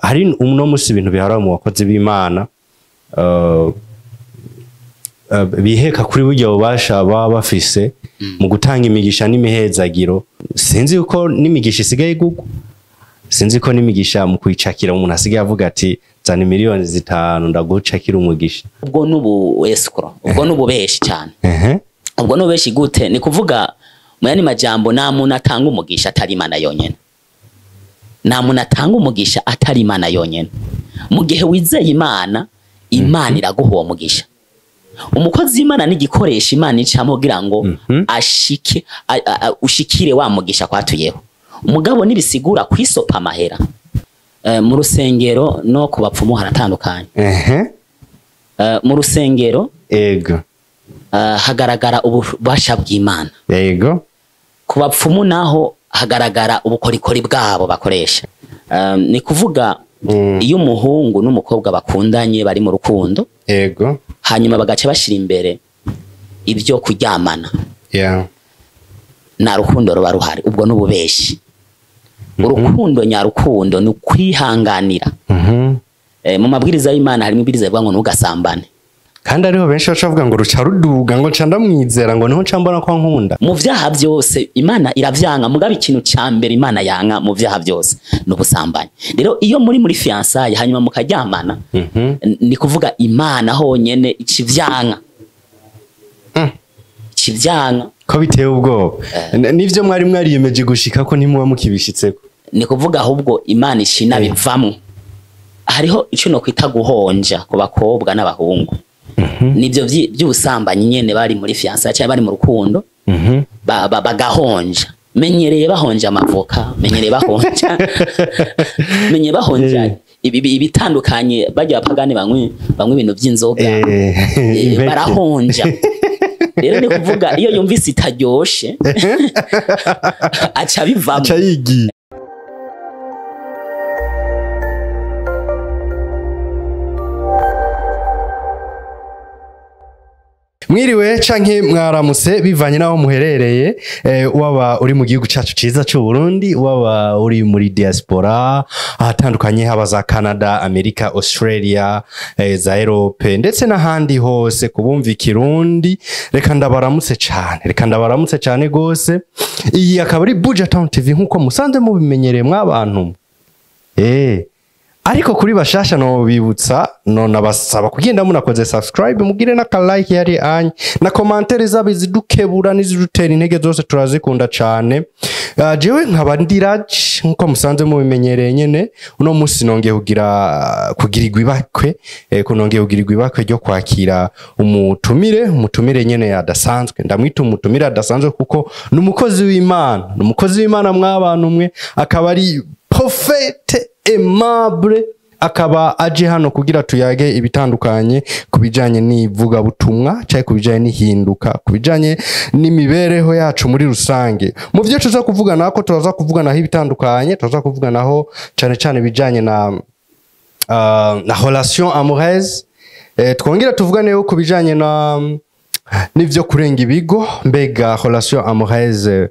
Hari uno musi ibintu bihara mu bakozi b'Imana biheka kuri burya bubasha baba bafise mu gutanga imigisha n'imihezagiro. Sinzi uko n'imigisha isigaye igugwa, sinzi ko n'imigisha mu kuyicakira umuntu asigaye avuga ati zana 5 miliyoni ndagucakira umugisha. Ubwo n'ubu escroc, ubwo n'ububeshi cyane. Ubwo n'ububeshi gute? Ni kuvuga mu yandi majambo, nta muntu atanga umugisha atari Imana yonyene. Nta muntu atanga umugisha atari Imana yonyene. Mu gihe wizeye Imana, Imana iraguha uwo mugisha. Umukozi w'Imana ni igikoresho Imana icamo kugira ngo ashike ushikire wa mugisha kwatuyeho. Umugabo nibisigura kwisopa amahera. Mu rusengero no ku bapfumu haratandukanye. Mu rusengero hagaragara ububasha bw'Imana. Ku bapfumu naho hagaragara ubukorikori bwabo bakoresha. Ni kuvuga iyo umuhungu n'umukobwa bakundanye, bari mu rukundo, hanyuma bagaca bashira imbere ibyo kuryamana, nta rukundo ruba ruhari, ubwo n'ububeshi. Urukundo nyarukundo ni ukwihanganira. Mu mabwiriza y'Imana harimo ibwiriza rivuga ngo ntugasambane. Kandi ariho benshi baca bavuga ngo ruca ruduga, ngo nca ndamwizera, ngo niho nca mbona ko nkunda. Mu vyaha byose Imana iravyanga, mugabo ikintu ca mbere Imana yanka mu vyaha byose ni ubusambanyi. Rero iyo muri fiançailles hanyuma mukaryamana, ni kuvuga Imana honyene icivyanka. Icivyanka. Ko biteye ubwoba. Nivyo mwari mwariyemeje gushika ko ntimuba mukibishitseko. Ni kuvuga ahubwo Imana ishina bivamwo. Hariho ico no kwita guhonja ku bakobwa n'abahungu, nivyo vy'ubusambanyi nyene, bari muri fiançailles cyangwa bari mu rukundo, bagahonja. Menyereye bahonja amavoka, menyereye bahonja, menye bahonja ibitandukanye, bajya abapagani banywe ibintu by'inzoga. Impeke. Barahonja. Rero ni kuvuga iyo yumvise itaryoshe aca bivamo. Aca yigiye. Mwiriwe canke mwaramutse bivanye n'aho muherereye, waba uri mu gihugu cacu ciza c'u Burundi, waba uri muri diaspora ahatandukanye, haba za Canada, America, Australia, za Europe ndetse n'ahandi hose kubumva ikirundi, reka ndabaramutse cane, reka ndabaramutse cane gose. Iyi akaba ari Buja Town TV nkuko musanze mubimenyereye mwabantu. Ariko kuri bashasha no bibutsa no nabasaba kugenda munakoze subscribe, mugire na like yari anye na commentaire zabo zidukebura n'izidutera intege, zose turazikunda cane. Jewe nkaba ndiraj nkuko musanze mubimenyereye nyene. Uno musi nongeye kugirirwa ibakwe, kunongeye kugirirwa ibakwe ryo kwakira umutumire nyene adasanzwe. Ndamwita umutumire adasanzwe kuko ni umukozi w'Imana, ni umukozi w'Imana mwabantu mwe, akaba ari Prophète Aimable, akaba aje hano kugira tuyage ibitandukanye ku bijanye n'ivugabutumwa cyangwa ku bijanye n'ihinduka, ku bijanye n'imibereho yacu muri rusange. Mu byo tuza kuvugana ko turaza kuvuganaho ibitandukanye, turaza kuvuganaho cyane cyane ibijanye na relation amoureuse, twongera tuvuganeho ku bijanye na n'ivyo kurenga ibigo. Mbega relation amoureuse,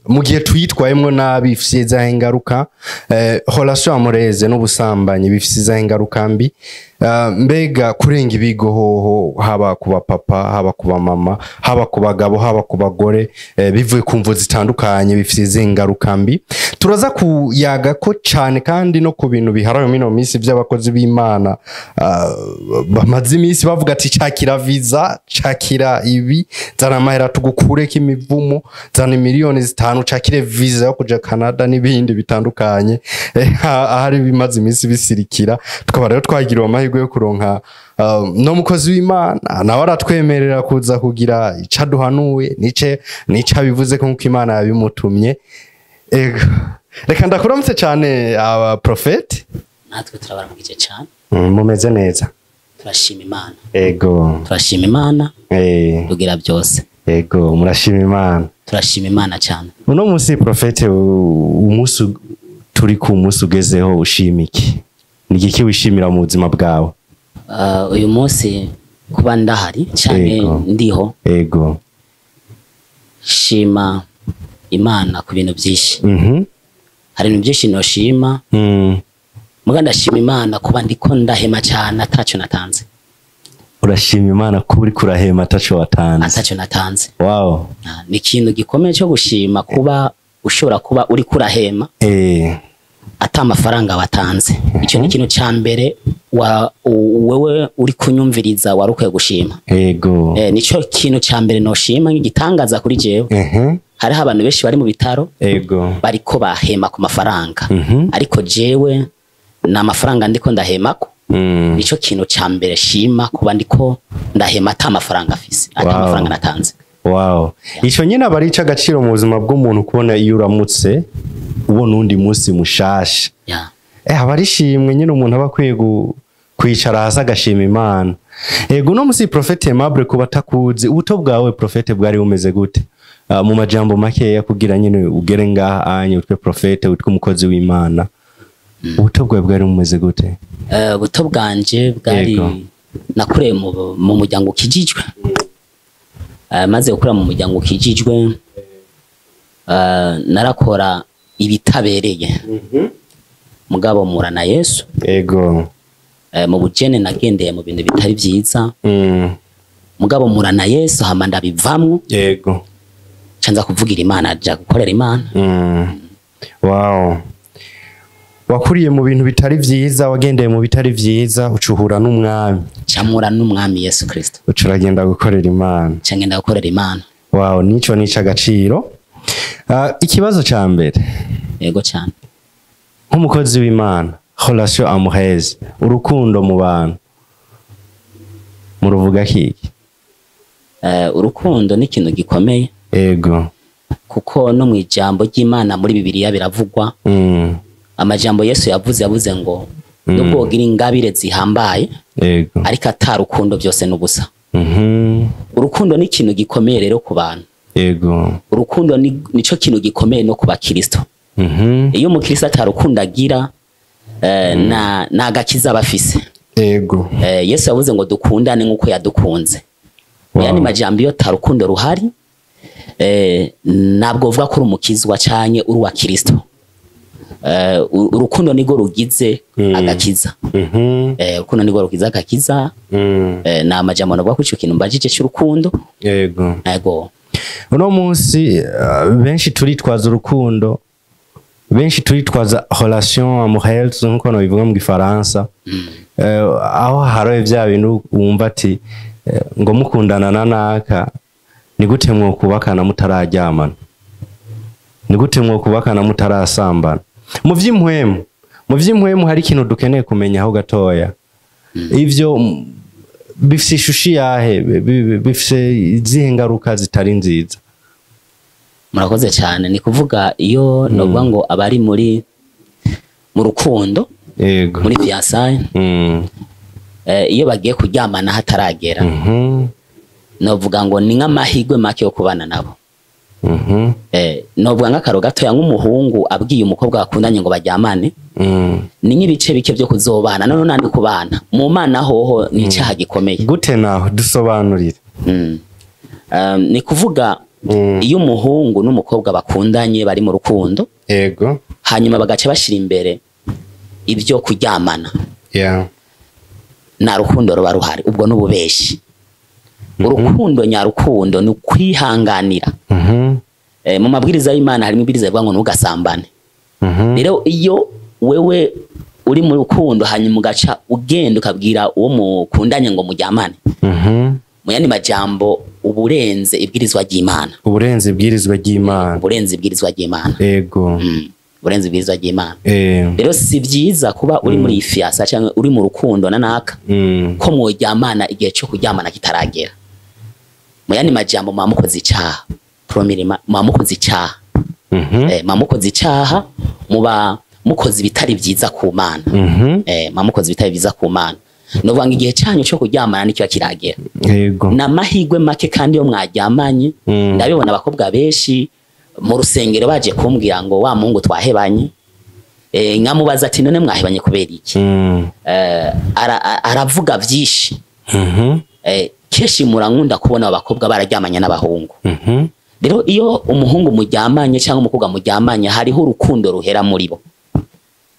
mu gihe tuyitwayemwo nabi ifise izahe ingaruka? Relation amoureuse n'ubusambanyi bifise izahe ingaruka mbi? Mbega kurenga ibigo hoho, haba ku bapapa, haba ku bamama, haba ku bagabo, haba ku bagore, bivuye ku mvo zitandukanye, bifise izihe ingaruka mbi? Turaza kuyaga ko cane kandi no ku bintu biharawe mino minsi vy'abakozi b'Imana, bamaze iminsi bavuga ati cakira visa, cakira ibi, zana amahera tugukureko imivumo, zana 5 miliyoni cakire visa yo kuja Canada n'ibindi bitandukanye. Ahari bimaze iminsi bisirikira, tukaba rero twagiriwe amahirwe yo kuronka no mukozi w'Imana, nawe aratwemerera kuza kugira ico aduhanuye nice abivuze ko nkuko Imana yabimutumye. Ego, reka ndakuramutse cane aba prophète. Natwe turabaramukije cyane. Mumeze neza? Turashima Imana. Turashima Imana rugira byose. Ego, murashima Imana. Turashima Imana cyane. Uno munsi prophète, umunsi turi ku munsi ugezeho, ushima iki? Ni igiki wishimira mu buzima bwawe? Uyu munsi kuba ndahari cyane, ndiho, shima Imana ku bintu byinshi. Hari ibintu byinshi noshima. Muga ndashima Imana kuba ndiko ndahema cyane ataco natanze. Urashima Imana kuba uriko urahema ataco watanze. Ataco natanze. Wow. Ni ikintu gikomeye cyo gushima kuba ushobora kuba uri kurahema ata amafaranga watanze. Icyo ni ikintu ca mbere wewe uri kunyumviriza wari ukwiye gushima. Ego. Nico kintu ca mbere noshima nk'igitangaza kuri jewe. Hariho abantu benshi bari mu bitaro. Ego. Bariko bahema ku mafaranga. Ariko jewe na mafaranga ndiko ndahemako. Nico kintu ca mbere shima kuba ndiko ndahema ata mafaranga afise, ata mafaranga natanze. Wow. Ico nyine aba ari ic'agaciro mu buzima bw'umuntu kubona iyo uramutse ubona undi munsi mushasha. Aba ari ishimwe nyine umuntu aba akwiye kwicara hasi agashima Imana. Ego, uno musi Prophète Aimable, kuba atakuzi, ubuto bwawe Prophète bwari bumeze gute? Mu majambo makeya kugira nyine ugere ngaha anye utwe Prophète, utwe umukozi w'Imana. Ubuto bwawe bwari bumeze gute? Ubuto bwanje bwari nakureye mu muryango ukijijwe. Maze gukura mu muryango ukijijwe, narakora ibitabereye. Mugabo mura na Yesu. Ego. Mu bujene nagendeye mu bintu bitari byiza. Mugabo mura na Yesu hama ndabivamwo. Ego. Canza kuvugira Imana, aja gukorera Imana. Wow. Wakuriye mu bintu bitari vyiza, wagendeye mu bitari vyiza, ucuhura n'umwami. Camura n'umwami Yesu Kristo. Ucuragenda gukorera Imana. Cangenda gukorera Imana. Wow, nico nica agaciro. Ikibazo ca mbere. Yego cyane. Nk'umukozi w'Imana, relation amoureuse, urukundo mu bantu. Muruvuga kiki? Urukundo ni ikintu gikomeye. Ego. Kuko no mu ijambo ry'Imana muri Bibiliya biravugwa. Amajambo Yesu yavuze ngo nubwo wogira ingabire zihambaye, Ego. ariko atarukundo byose n'ubusa. Urukundo ni ikintu gikomeye rero ku bantu. Ego. Urukundo nico kintu gikomeye no ku bakristo. Iyo umukristo atarukundo agira, na gakiza bafise. Ego. Yesu yavuze ngo dukundane nkuko yadukunze. Wow. Yani majambo iyo atarukundo ruhari, ntabwo uvuga ko uri umukizwa canke uri uwa Kristo. Urukundo nigo rugize agakiza. Urukundo nigo rugize agakiza. Na amajambo navuga ko ico kintu mbajije cy'urukundo. Yego. Yego. Uno munsi benshi turitwaza urukundo, benshi turitwaza relation amoureuse nkuko nabivuga mu Gifaransa. Aho haroye vya bintu wumva ati ngo mukundana na naka, ni gute mwokubakana mutararyamana? Ni gute mwokubakana mutarasambana? Mu vy'impwemu hari ikintu dukeneye kumenya aho gatoya. Ivyo bifise ishusho yahe, bifise izihe ngaruka zitari nziza? Murakoze cyane. Ni kuvuga iyo novuga ngo abari muri mu rukundo, Yego. muri fiançailles, iyo bagiye kuryamana hataragera, novuga ngo ni nk'amahirwe make yo kubana nabo. Novuga nk'akaro gatoya nk'umuhungu abwiye umukobwa bakundanye ngo baryamane, ni nk'ibice bike byo kuzobana. None nandi kubana mu mana hoho ni icyaha gikomeye. Gute naho dusobanurire? Ni kuvuga iyo umuhungu n'umukobwa bakundanye bari mu rukundo, Yego. hanyuma bagaca bashira imbere ibyo kuryamana, nta rukundo ruba ruhari, ubwo n'ububeshi. Urukundo nyarukundo ni ukwihanganira. Mu mabwiriza y'Imana harimo ibwiriza rivuga ngo ntugasambane. Rero iyo wewe uri mu rukundo hanyuma ugaca ugenda ukabwira uwo mukundanye ngo muryamane, mu yandi majambo uburenze ibwirizwa ry'Imana. Uburenze ibwirizwa ry'Imana. Uburenze ibwirizwa ry'Imana. Yego. Uburenze ibwirizwa ry'Imana. Rero si byiza kuba uri muri fiançailles cyangwa uri mu rukundo na naka, ko mworyamana igihe cyo kuryamana kitaragera. Mu yandi majambo muba mukoze icaha. Premièrement muba mukoze icaha. Muba mukoze icaha, muba mukoze ibitari byiza ku Mana. Muba mukoze ibitari byiza ku Mana. Novuga ngo igihe cyanyu cyo kuryamana nicyo kiragera. Yego. Na mahirwe make kandi yo mwaryamanye, ndabibona abakobwa benshi mu rusengero baje kumbwira ngo wa muhungu twahebanye. Nkamubaza ati none mwahebanye kubera iki? Aravuga byinshi. Kenshi murankunda kubona abakobwa bararyamanye n'abahungu. Rero iyo umuhungu muryamanye cyangwa umukobwa muryamanye, hariho urukundo ruhera muri bo.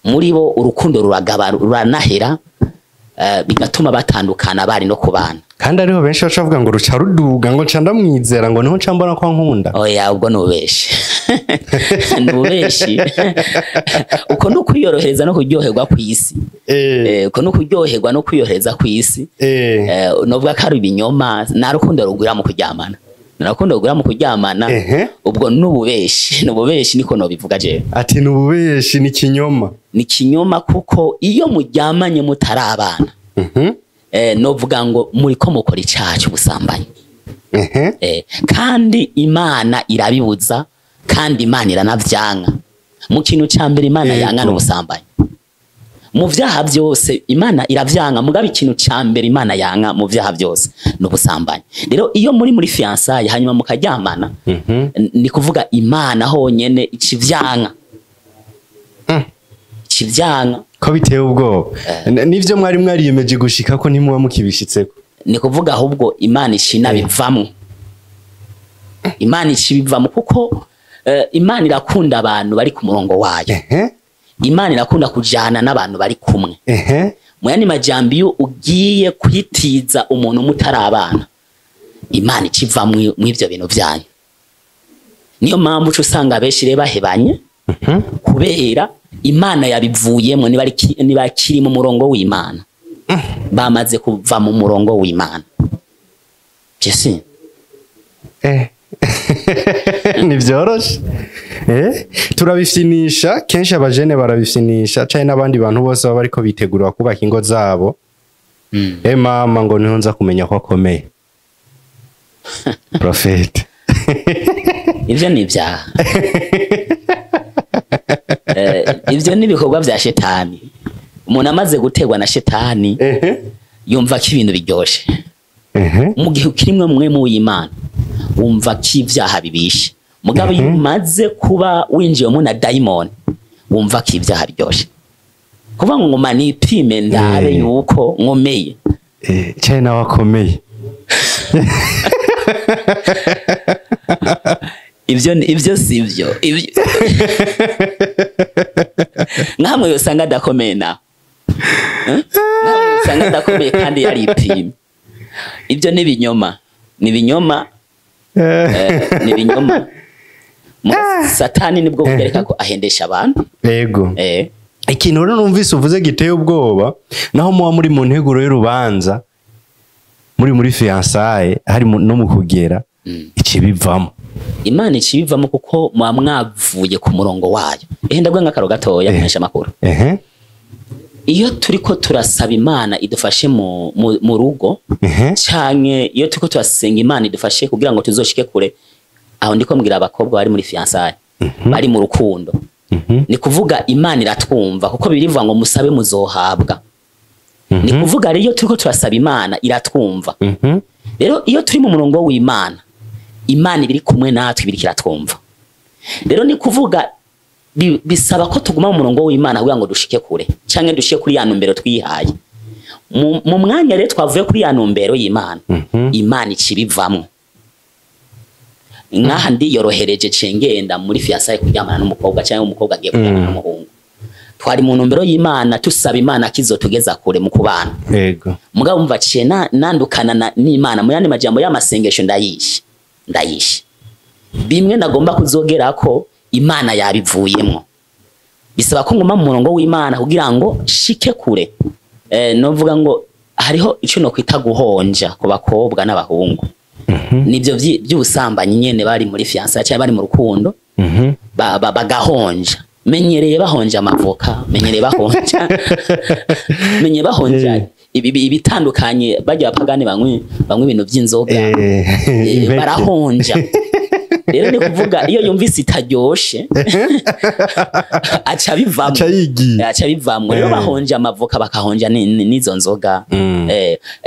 Muri bo urukundo ruragaba, ruranahera, bigatuma batandukana bari no kubana. Kandi ariho benshi baca bavuga ngo ruca ruduga, ngo nca ndamwizera, ngo niho nca mbona ko ankunda. Oya, ubwo ni ububeshi, ni ububeshi. Uko ni ukwiyorohereza no kuryoherwa kw'isi. Uko ni ukuryoherwa no kwiyorohereza kw'isi. Novuga ko ari ibinyoma. Nta rukundo rugwira mu kuryamana, nta rukundo rugwira mu kuryamana. Ubwo ni ububeshi, ni ububeshi, niko nobivuga jewe. Ati ni ububeshi, ni ikinyoma. Ni ikinyoma, kuko iyo muryamanye mutari abana, novuga ngo muriko mukora icaha c'ubusambanyi. Kandi Imana irabibuza, kandi Imana iranavyanka. Mu kintu ca mbere Imana yanka n'ubusambanyi. Mu vyaha byose Imana iravyanka, mugabo ikintu ca mbere Imana yanka mu vyaha byose n'ubusambanyi. Rero iyo muri fiançailles hanyuma mukaryamana, ni kuvuga Imana honyene icivyanka, icivyanka. Ko biteye ubwoba. Nivyo mwari mwariyemeje gushika ko ntimuba mukibishitseko. Ni kuvuga ahubwo Imana ishina bivamwo, Imana ishibivamwo, kuko Imana irakunda abantu bari ku murongo wayo. Imana irakunda kujana n'abantu bari kumwe. Mu yandi majambo, iyo ugiye kwitiza umuntu mutarabana, Imana ikiva mw'ivyo bintu vyanyu. Niyo mpamvu uca usanga benshi rero bahebanye, kubera Imana yabivuyemo. Niba kiri mu murongo w'Imana, bamaze kuva mu murongo w'Imana. Jesi. Ntibyoroshe. Turabifyinisha kenshi, abajene barabifyinisha canke n'abandi bantu bose baba bariko bitegura kubaka ingo zabo. Mama, ngo niho nza kumenya ko akomeye, Prophète. Ivyo ni ibyaha. Ivyo ni ibikorwa vya shetani. Umuntu amaze guterwa na shetani, yumva ko ibintu biryoshe. Mu gihe ukirimwe mwe mu y'Imana, wumva ko ivyaha bibishe. Mugabo iyo umaze kuba winjiyemo na dayimoni, wumva ko ivyaha biryoshe, kuvuga ngo ngoma nipime ndabe yuko nkomeye. Cane nawe akomeye. Ivyo si ivyo. Nkamwe yosanga adakomeye nawe. Eh? Nkamwe usanga adakomeye kandi yaripimye. Ibyo ni ibinyoma, ni ibinyoma, ni ibinyoma. Satani nibwo bugereka ko ahendesha abantu. Ikintu rero numvise uvuze giteye ubwoba, naho muba muri mu nteguro y'urubanza, muri fiançailles, hari no mu kugera, ikibivamo. Imana ikibivamo, kuko muba mwavuye ku murongo wayo. Ndabwo nk'akaro gatoya, kumenyesha amakuru. Iyo turiko turasaba Imana idufashe mu rugo, canke iyo turiko turasenga Imana idufashe kugira ngo tuzoshike kure, aho ndiko mbwira abakobwa bari muri fiançailles, bari mu rukundo, ni kuvuga Imana iratwumva, kuko birivuga ngo musabe muzohabwa. Ni kuvuga rero iyo turiko turasaba, Imana iratwumva. Rero iyo turi mu murongo w'Imana, Imana ibiri kumwe natwe, ibiri kiratwumva. Rero ni kuvuga bisaba ko tuguma mu murongo w'Imana kugira ngo dushike kure, canke dushike kuri ya ntumbero twihaye. Mu mwanya rero twavuye kuri ya ntumbero y'Imana, Imana ikibivamwo. Nkaha ndiyorohereje, cengenda muri fiançailles kuryamana n'umukobwa, cyangwa umukobwa agiye kuryamana n'umuhungu. Twari mu ntumbero y'Imana, tusaba Imana kizotugeza kure mu kubana. Mugabo umva, ciye nandukana n'Imana. Mu yandi majambo, y'amasengesho ndayishe, ndayishe. Bimwe nagomba kuzogerako, Imana yabivuyemwo. Bisaba ko nguma mu murongo w'Imana kugira ngo shike kure. Novuga ngo hariho ico no kwita guhonja ku bakobwa n'abahungu. Nivyo by'ubusambanyi nyene, bari muri fiançailles cyangwa bari mu rukundo, bagahonja. Menyereye bahonja amavoka, menyereye bahonja, menye bahonja ibitandukanye. Bajya abapagani banywe ibintu by'inzoga. Impeke. Barahonja. Rero ni kuvuga iyo yumvise itaryoshe, aca bivamwo. Aca yigiye. Aca bivamwo. Rero bahonja amavoka, bakahonja n'izo nzoga.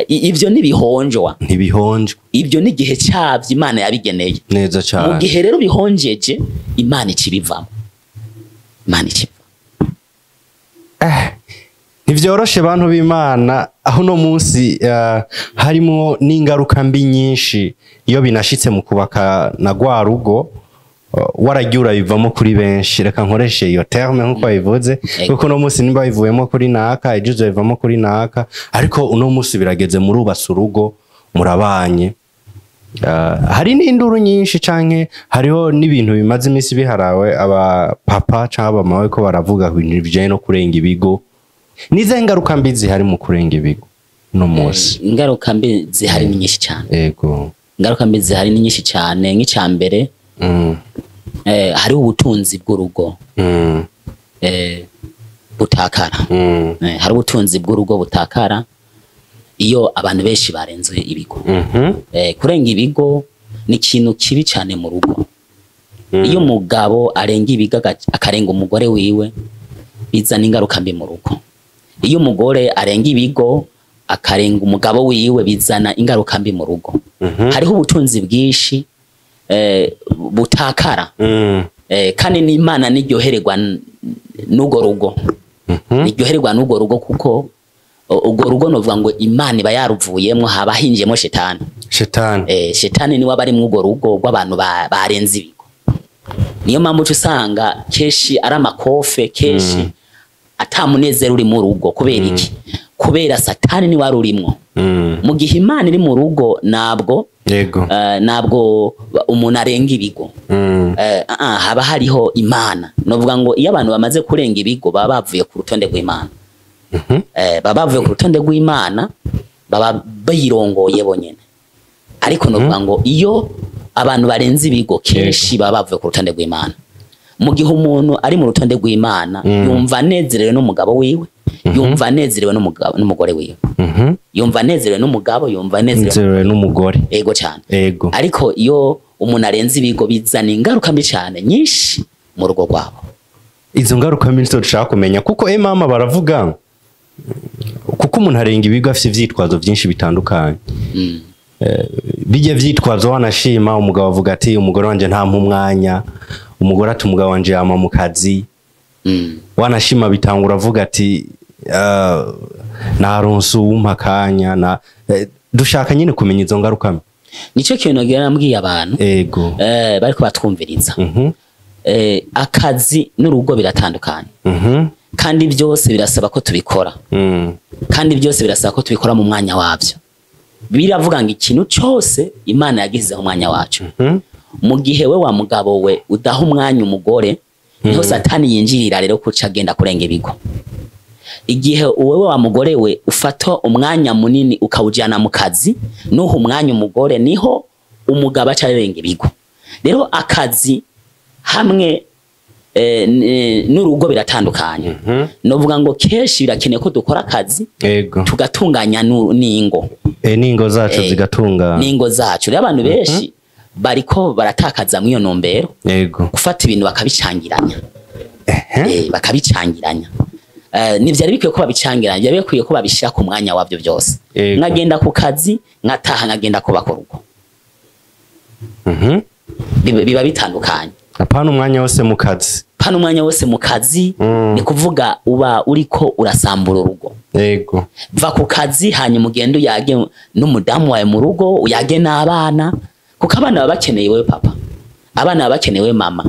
Ivyo ntibihonjwa. Ntibihonjwa. Ibyo ni igihe cyabyo Imana yabigeneye. Neza Mu cane. gihe rero bihonjeje, Imana ikibivamo, Imana ikiva. Ntivyoroshe, bantu b'Imana. Aho uno munsi harimo n'ingaruka mbi nyinshi iyo binashitse mu kubaka na rwa rugo. Waragiye urabivamo kuri benshi, reka nkoreshe iyo terme nkuko babivuze, kuko uno munsi nimba bivuyemo kuri naka, ejo uzobivamo kuri naka, ariko uno munsi birageze, murubatse urugo, murabanye. Hari n'induru nyinshi canke hariho n'ibintu bimaze iminsi biharawe, aba papa canke abamama bariko baravuga ku bintu bijanye no kurenga ibigo. Nizihe ngaruka mbi zihari mu kurenga ibigo uno munsi? Ingaruka mbi zihari ni nyinshi cyane. Ingaruka mbi zihari ni nyinshi cyane. Nk'icya mbere, hariho ubutunzi bw'urugo butakara. Hari ubutunzi bw'urugo butakara iyo abantu benshi barenze ibigo. Kurenga ibigo ni ikintu kibi cyane mu rugo. Iyo umugabo arenga ibigo, akarenga umugore wiwe, bizana ingaruka mbi mu rugo. Iyo umugore arenga ibigo akarenga umugabo wiwe, bizana ingaruka mbi mu rugo. Hariho ubutunzi bwinshi butakara. Kandi n'Imana niryohererwa n'urwo rugo, niryohererwa n'urwo rugo, kuko urwo rugo novuga ngo Imana iba yaruvuyemwo, haba hinjiyemo shetani. Shetani. Shetani niwe aba ari mw'urwo rugo rw'abantu barenze ibigo. Niyo mpamvu uca usanga kenshi ari amakofe, kenshi ata munezero uri mu rugo. Kubera iki? Kubera satani niwe ari urimwo. Mu gihe Imana iri mu rugo, ntabwo ntabwo umuntu arenga ibigo. Haba hariho Imana. Novuga ngo iyo abantu bamaze kurenga ibigo, baba bavuye ku rutonde rw'Imana. Baba bavuye ku rutonde rw'Imana, baba birongoye bonyene. Ariko novuga ngo iyo abantu barenze ibigo, kenshi baba bavuye ku rutonde rw'Imana. Mu gihe umuntu ari mu rutonde rw'Imana, yumva anezerewe n'umugabo wiwe, yumva anezerewe n'umugabo n'umugore wiwe, yumva anezerewe n'umugabo, yumva anezerewe Nzerewe n'umugore. Ego cyane. Ariko iyo umuntu arenze ibigo, bizana ingaruka mbi cyane nyinshi mu rugo rwabo. Izo ngaruka mbi nizo dushaka kumenya, kuko mama baravuga, kuko umuntu arenga ibigo afite ivyitwazo byinshi bitandukanye. Bijya vyitwazo, wanashima umugabo avuga ati umugore wanje ntampa umwanya, umugore ati umugabo wanje yama mu kazi. Wanashima bitangura avuga ati naronse uwumpa akanya na dushaka nyine kumenya izo ngaruka mbi. Nico kintu ngira nambwiye abantu bariko batwumviriza. Akazi n'urugo biratandukanye, kandi byose birasaba ko tubikora, kandi byose birasaba ko tubikora mu mwanya wabyo. Biravuga ngo ikintu cyose Imana yagizeho umwanya wacu. Mu gihe we wa mugabo we udaha umwanya umugore, niho satani yinjirira rero kuca agenda kurenga ibigo. Igihe wewe wa mugore we ufata umwanya munini ukawujyana mu kazi, nuha umwanya umugore, niho umugabo aca arenga ibigo. Rero akazi hamwe n'urugo biratandukanye. Novuga ngo kenshi birakenewe ko dukora akazi, tugatunganya n'ingo. N'ingo zacu zigatunga. N'ingo zacu. Rero abantu benshi bariko baratakaza mw'iyo ntumbero, gufata ibintu bakabicangiranya. Bakabicangiranya. Ntivyari bikwiye ko babicangiranya, byari bikwiye ko babishira ku mwanya wabyo byose. Nkagenda ku kazi, nkataha, nkagenda kubaka urugo. Biba bitandukanye. Apana umwanya wose mu kazi. Pana umwanya wose mu kazi. Ni kuvuga uba uriko urasambura urugo. Va ku kazi, hanyuma ugende uyage n'umudamu wawe mu rugo, uyage n'abana, kuko abana baba bakeneye wewe papa, abana baba bakeneye wewe mama.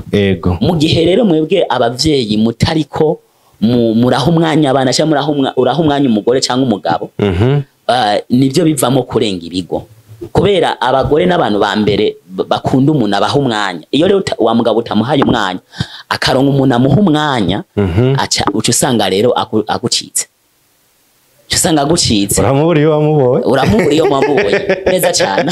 Mu gihe rero mwebwe abavyeyi mutariko muraha umwanya abana, cyangwa uraha umwanya umugore cyangwa umugabo, nibyo bivamo kurenga ibigo. Kubera abagore n'abantu ba mbere bakunda umuntu abaha umwanya. Iyo rero wa mugabo utamuhaye umwanya, akaronka umuntu amuha umwanya, aca uca usanga rero agucitse, uca usanga agucitse. Uramubura iyo wamubonye. Uramubura iyo wamubonye neza cyane.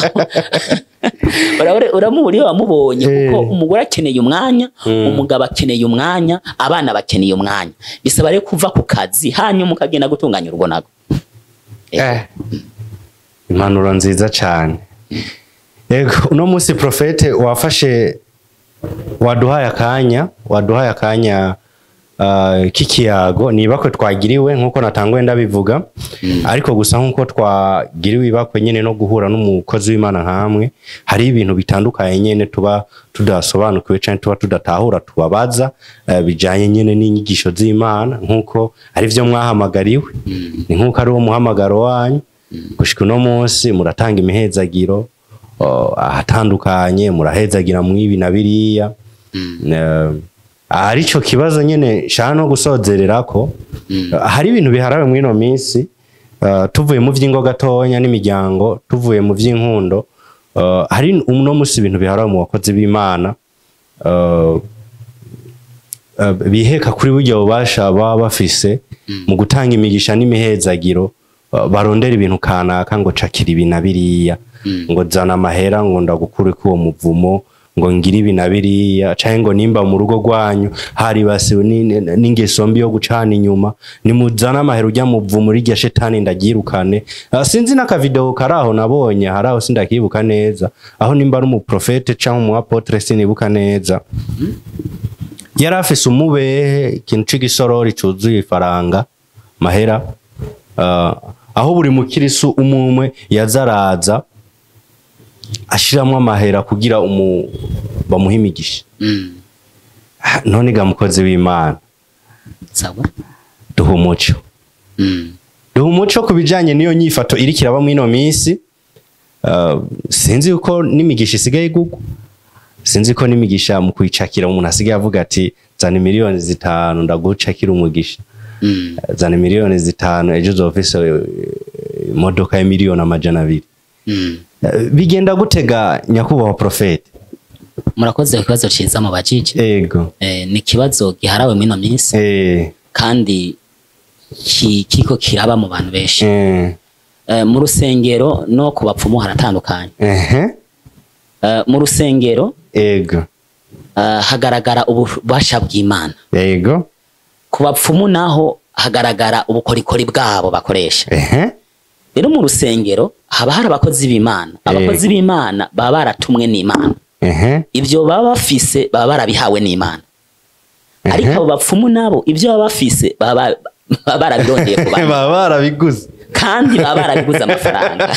Uramubura iyo wamubonye, kuko umugore akeneye umwanya, umugabo akeneye umwanya, abana bakeneye umwanya. Bisaba rero kuva ku kazi, hanyuma ukagenda gutunganya urugo nago. Impanuro nziza cyane. Yego, uno munsi profete wafashe waduhaye akanya k'ikiyago. Nibakwe twagiriwe nkuko natanguye ndabivuga, ariko gusa nkuko twagiriwe ibakwe nyene no guhura n'umukozi w'Imana nkamwe, hari ibintu bitandukanye nyene tuba tudasobanukiwe canke tuba tudatahura, tubabaza bijanye nyene n'inyigisho z'Imana, nkuko ari vyo mwahamagariwe, ni nkuko ari wo muhamagaro wanyu. Gushika uno munsi muratanga imihezagiro ahatandukanye, murahezagira mu ibi na biriya. Arico kibazo nyene nshaka no gusozererako. Hari ibintu biharawe mw'ino minsi, tuvuye mu vy'ingo gatonya n'imiryango, tuvuye mu vy'inkundo, hari uno musi ibintu biharawe mu bakozi b'Imana, biheka kuri burya bubasha baba bafise mu gutanga imigisha n'imihezagiro, barondera ibintu kanaka ngo cakira ibi na biriya, ngo zana amahera ngo ndagukureko uwo muvumo, ngo ngire ibi na biriya, canke ngo nimba mu rugo rwanyu haribasiwe n'ingeso mbi yo gucana inyuma, nimuzana amahera urya muvumo rirya shetani ndaryirukane. Sinzi n'akavideo karaho nabonye haraho, sindakibuka neza aho, nimba ari umuprofete canke umu apôtre sinibuka neza, yari afise umubehe ikintu c'igisorori cuzuye ifaranga mahera, aho buri mukirisu umumwe yazaraza ashiramwo amahera kugira bamuhe imigisha. None ga mukozi w'Imana, Sawa. duha umuco, duha umuco ku bijanye n'iyo nyifato iriko iraba mw'ino minsi. Sinzi uko n'imigisha isigaye igugwa, sinzi ko n'imigisha mu kuyicakira umuntu asigaye avuga ati zana 5 miliyoni ndagucakira umugisha, zana 5 miliyoni ejo uzofise imodoka y'200 miliyoni. Bigenda gutega nyakubahwa profete? Murakoze ku kibazo ciza mubajije. Ego. Ni ikibazo giharawe mw'ino minsi kandi kiriko kiraba mu bantu benshi. Mu rusengero no ku bapfumu haratandukanye. Mu rusengero hagaragara ububasha bw'Imana. Ku bapfumu naho hagaragara ubukorikori bwabo bakoresha. Rero mu rusengero haba hari abakozi b'Imana. Abakozi b'Imana baba baratumwe n'Imana. Ivyo baba bafise baba barabihawe n'Imana. Ariko abo bapfumu nabo ivyo baba bafise baba barabirondeye ku bantu. Baba barabiguze. Kandi baba barabiguze amafaranga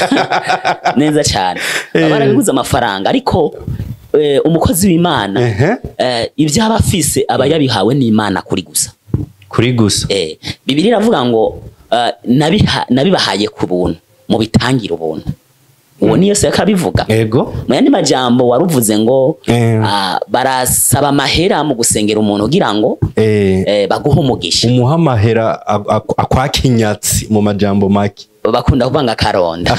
neza cyane, baba barabiguze amafaranga. Ariko umukozi w'Imana, ibyo aba afise aba yabihawe n'Imana kuri gusa. Kuri gusa. Bibiliya iravuga ngo nabibahaye ku buntu, mubitangira ubuntu. Uwo ni Yesu yakabivuga. Mu yandi majambo waruvuze ngo barasaba amahera mu gusengera umuntu kugira ngo baguhe umugisha. Umuha amahera akwaka inyatsi mu majambo make. Bakunda kuvanga karonda,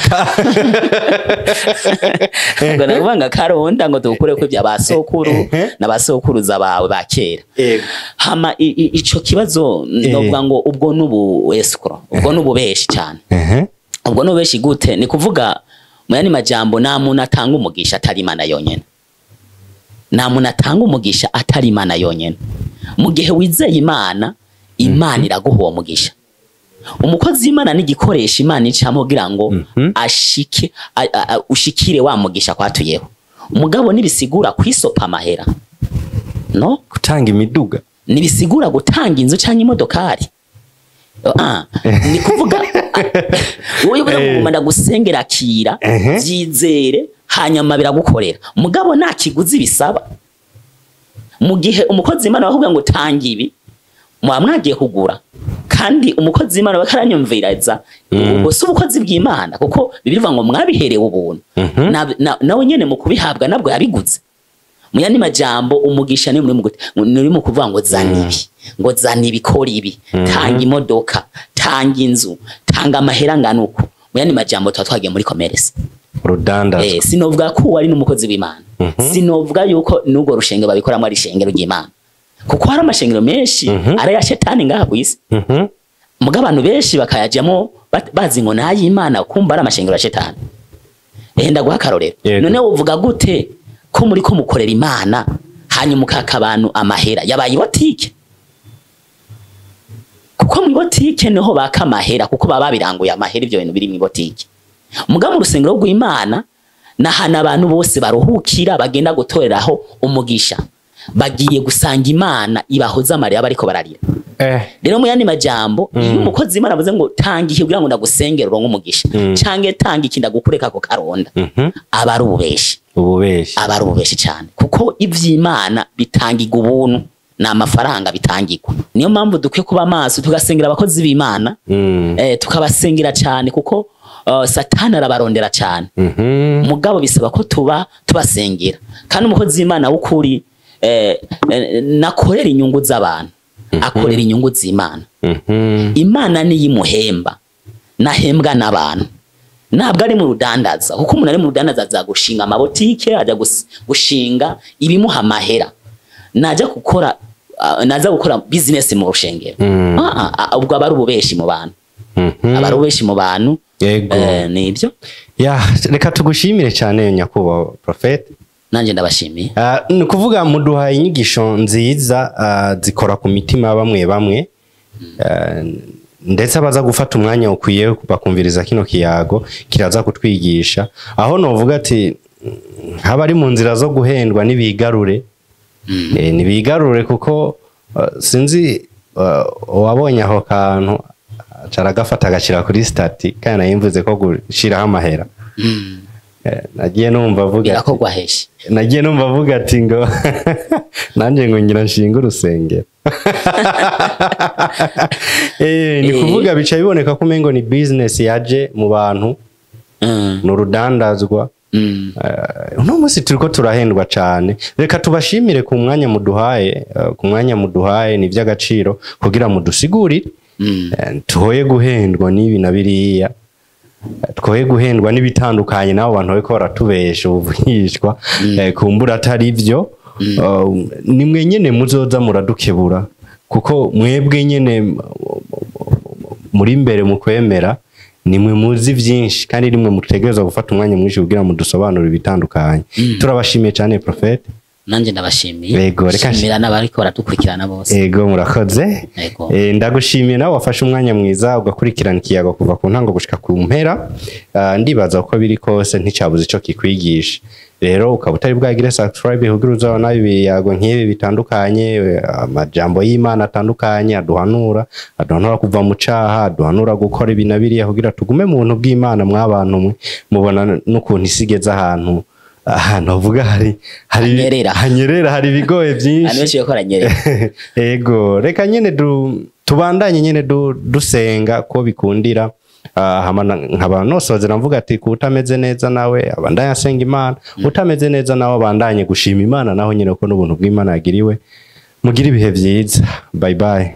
ngo nakuvanga karonda ngo dukureko ibya basokuru na basokuruza bawe ba kera. Hama ico kibazo novuga ngo ubwo nubu escroc, ubwo nububeshi cyane. Ubwo nububeshi gute? Ni kuvuga mu yandi majambo nta muntu atanga umugisha atari Imana yonyene. Nta muntu atanga umugisha atari Imana yonyene. Mu gihe wizeye Imana, Imana iraguha uwo mugisha. Umukozi w'Imana ni igikoresho Imana icamo kugira ngo ashike ushikire wa mugisha kwatuyeho. Mugabo nibisigura kwisopa amahera, no gutanga imiduga, nibisigura gutanga inzu canke imodokari. Ni kuvuga wowe uvuga ngo nguma ndagusengera, akira, byizere, hanyuma biragukorera. Mugabo nta kiguzi bisaba. Mu gihe umukozi w'Imana bakubwira ngo tanga ibi, muba mwagiye kugura, kandi umukozi w'Imana bakaranyumviriza, ubwo si ubukozi bw'Imana, kuko Bibiliya ivuga ngo mwabiherewe ubuntu. Nawe nyene mu kubihabwa nabwo yabiguze. Mu yandi majambo umugisha ni muri muri mu kuvuga ngo zana ibi, ngo zana ibi, kora ibi, tanga imodoka, tanga inzu, tanga amahera angana uko. Mu yandi majambo tuba twagiye muri commerce. Urudandazwa. Sinovuga ko uwo ari n'umukozi w'Imana, sinovuga yuko n'urwo rushengero babikoramo ari ishengero ry'Imana, kuko hari amashengero menshi ari aya shetani ngaha ku isi. Muga abantu benshi bakayajyamo bazi ngo n'ay'Imana, kumva ari amashengero ya shetani. Ndaguha akarorero. None uvuga gute ko muri ko mukorera Imana, hanyuma ukaka abantu amahera yabaye ibotike? Kuko mu ibotike niho baka amahera, kuko baba babiranguye amahera ibyo bintu biri mu ibotike. Muga mu rusengero rw'Imana n'ahantu abantu bose baruhukira, bagenda gutoreraho umugisha, bagiye gusanga Imana ibahoza amarira bariko bararira. Rero mu yandi majambo, iyo umukozi w'Imana avuze ngo tanga iki kugira ngo ndagusengere uronke umugisha, canke tanga iki ndagukureka ako karonda, aba ari ububeshi. Ububeshi. Aba ari ububeshi cyane, kuko ivy'Imana bitangirwa ubuntu, ni amafaranga bitangirwa. Niyo mpamvu dukwiye kuba maso, tugasengera abakozi b'Imana, tukabasengera cyane, kuko Satani arabarondera cyane. Mugabo bisaba ko tuba tubasengera, kandi umukozi w'Imana w'ukuri Nakorera inyungu z'abantu, akorera inyungu z'Imana. Imana niyo imuhemba, nahembwa n'abantu. Ntabwo ari mu rudandaza, kuko umuntu ari mu rudandaza aza gushinga amabotike, ajya gushinga ibimuha amahera, najya gukora naza gukora business mu rushengero. Ubwo aba ari ububeshi mu bantu. Aba ari ububeshi mu bantu. Yego. Nibyo. Ya, reka tugushimire cyane, nyakubahwa Prophète. Nanjye ndabashimiye. Ni ukuvuga muduhaye inyigisho nziza, zikora ku mitima bamwe bamwe, ndetse abaza gufata umwanya ukwiye bakumviriza kino kiyago kiraza kutwigisha aho novuga ati haba ari mu nzira zo guhendwa nibigarure. Nibigarure kuko sinzi uwabonye aho kantu aca aragafata agashyira kuri statut, kandi nayimvuze ko gushiraho amahera. Nagiye numva avuga ati Birakorwa heshi. Nagiye numva avuga ati ngo nanjye ngo ngira nshinge urusengero. Ni kuvuga bica biboneka ko umengo ni business yaje mu bantu, ni urudandazwa. Uno munsi turiko turahendwa cane. Reka tubashimire ku mwanya muduhaye, ku mwanya muduhaye, ni iby'agaciro kugira mudusigurire. Tuhoye guhendwa n'ibi na biriya, twoye guhendwa n'ibitandukanye n'abo bantu bariko baratubesha ubuvugishwa, kumbura atari byo. Ni mwe nyene muzoza muradukebura, kuko mwebwe nyene muri imbere mu kwemera, nimwe muzi byinshi kandi nimwe mutegerezwa gufata umwanya mwinshi kugira mudusobanurire ibitandukanye. Turabashimiye cyane, Prophète. Nanjye ndabashimiye. Yego, reka Shimira n'abariko baradukurikirana bose. Ego, murakoze. Yego. Ndagushimiye nawe wafashe umwanya mwiza ugakurikirana ikiyago kuva ku ntango gushika ku mpera. Ndibaza uko biri kose nticabuze ico kikwigisha. Rero ukaba utari bwagire subscribe kugira uzabona ibiyago nk'ibi bitandukanye, amajambo y'Imana atandukanye aduhanura kuva mu caha, aduhanura gukora ibi na biriya kugira tugume mu buntu bw'Imana. Mwabantu mwe mubona n'ukuntu isi igeze ahantu havuga hari Hanyerera. Hanyerera, hari ibigoye byinshi. Abantu benshi bariko baranyerera. Ego, reka nyene tubandanye nyene dusenga ko bikundira. Hama nkaba nosozera mvuga ati ku utameze neza nawe abandanye asenga Imana, utameze neza nawe abandanye gushima Imana naho nyene ko n'ubuntu bw'Imana yagiriwe. Mugire ibihe vyiza, bye bye.